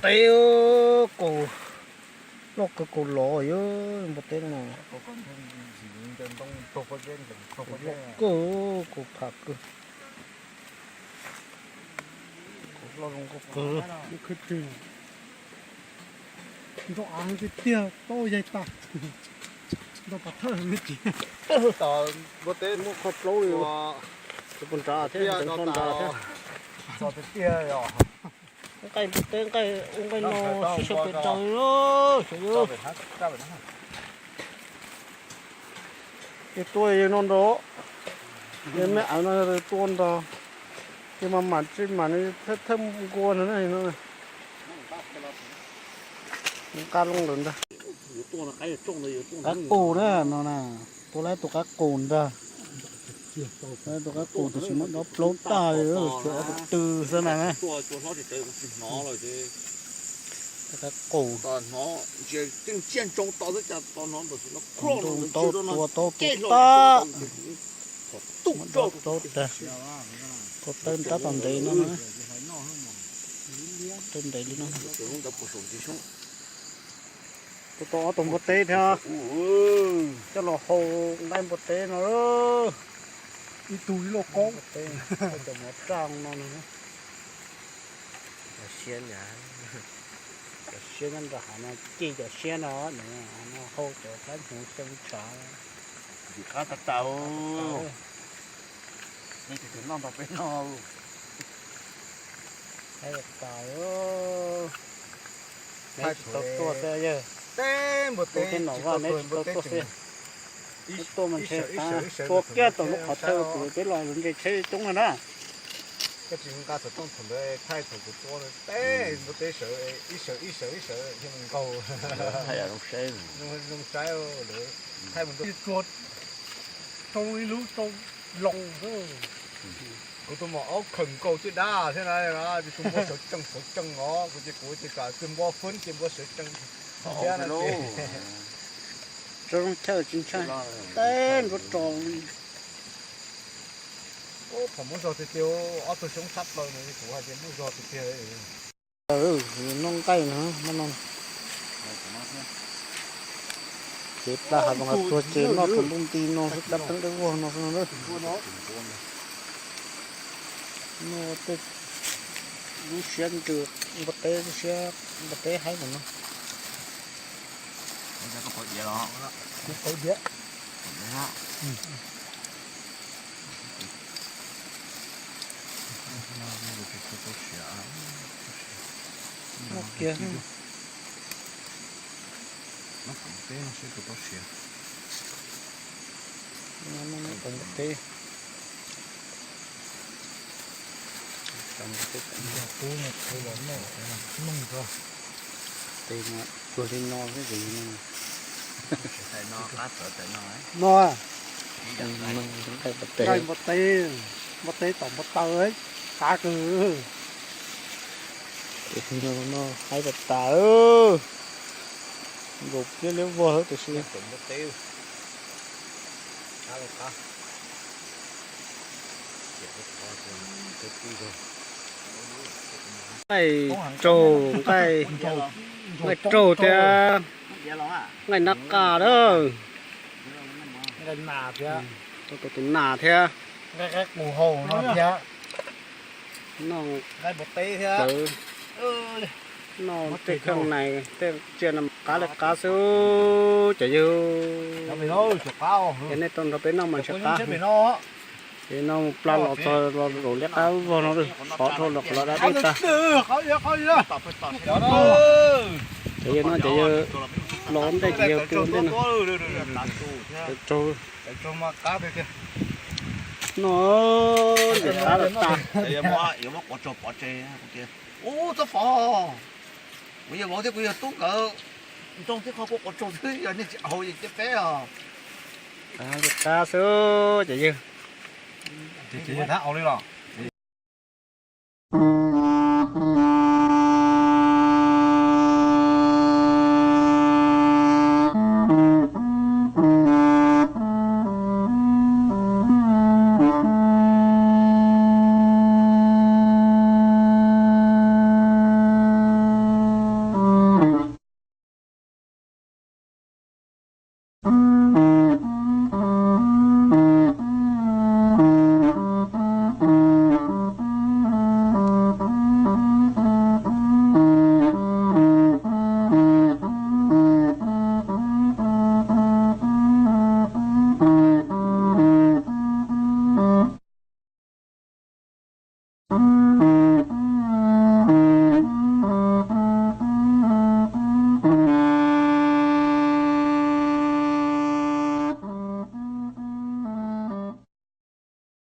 Teb, kaus loj kawg, kaus loj yog npua teb no. Loj kawg, kaus pham kawg. Kaus loj zoo nkauj kawg. Nrov av tiag tiag, tau yaig tas. Nrov pov thawj me ntsis. Npua teb muab qhov plaub li. Tus puas nrad thiab, tus nrad thiab. Nqaij npua teb, nqaij ub nqaij no sib sau pem raws xyov yog. Yog tua yog no nrad, yog me aws no tua nrad, yog mas mam tsis mam thawj nqua no no. Nqa loo lawm ntag. Qaib qus na no na, tua lawm tus qaib qus ntag. Tus qaib qus tab sis muab dob plaub tag, tsuas ob tug tw xwb na. Tus qaib qus. Tus ntoo tau tua tau tus tag. Muab dob plaub tag. Tua tawb tab tom ntev no na. Tawb ntev li no. Tua tau ob tug npua teb thiab, coj los hau nqaij npua teb no. Ib tug ib lub koob, cov mov raj no no. Cov siab na, cov siab nyob nram hav no, ci cov siab no, no hau cov qaib hmuv xeev tshav. Ntxim qab tas tas. Nej tus twg noj nrog peb noj. Qab tas. Neb tsis tau tuaj xwb yawg. Teb npua teb, neb tsis tau tuaj xwb. Tuaj mas ntshe tua kiag tau lub qhov chaw kuv peb los lub ntse tsheb coob no na. Koj tsis nqa xov tooj thaum ntawd thaij thaum kuv tua teb npua teb sawv, ib sawv ib sawv ib sawv thiaj mus nkaug. Zoo saib lawv thaij mus tua tsua rau ib lub rau loo xwb. Kuv tus maum aub khawm nkaus cwj dab thiab na, tsis npua sawv tsees sawv tsees os, kuv ces kuv ces kam tsis npua fwb ces npua sawv tsees. Tso zoo chaw tsis ntshai, teb nruab tso li. Thaum muab zog tiag tiag, ob tug xyoob sab plaws no kuv hais tias muab zog tiag tiag. Noj nqaij no, noj no. Ces pla hav zoov hav tsuag ces noj tus ntuj nti no xwb, tab teeb dawb vog no xwb no. Noj tej lub siab ntsws, npua teb lub siab, npua teb haib mus no. Kuv qhov diav. Noj kiag. Noj pov teb no seb puas tau siav. Noj pov teb. Tes no cuag li no xwb ces no. No, nqaij npua teb, npua teb tom npua taw, qab kawg. Tes no no haib tas tas, nkaus pliab liab vog tab sis. Nqaij raug, nqaij, nqaij raug thiab nqaij nab qa lawm. Tau tus nas thiab. Noj, noj tej kheej nais tej tsiaj no mas qab li qab xwb cov yawg. Ces nej tau nrog peb noj mas ntshe qab. Ces no mus pla los txog los zaum liab qab vog no, qhov dhau los qhov los dab dub tag. Ces yawg no ces yawg los ntej ces yawg pw ntej no. Tsaug, tsaug. No, ntiam qab los tag. Ub, txob fov, kuv yawg vauv thiab kuv yawg tub nkawd nrog thiab qhov kuv quav tsaug xwb, yog nej tsis aus ces cia peb os. Qab xwb ces yawg. Ces yawg thab aus li los?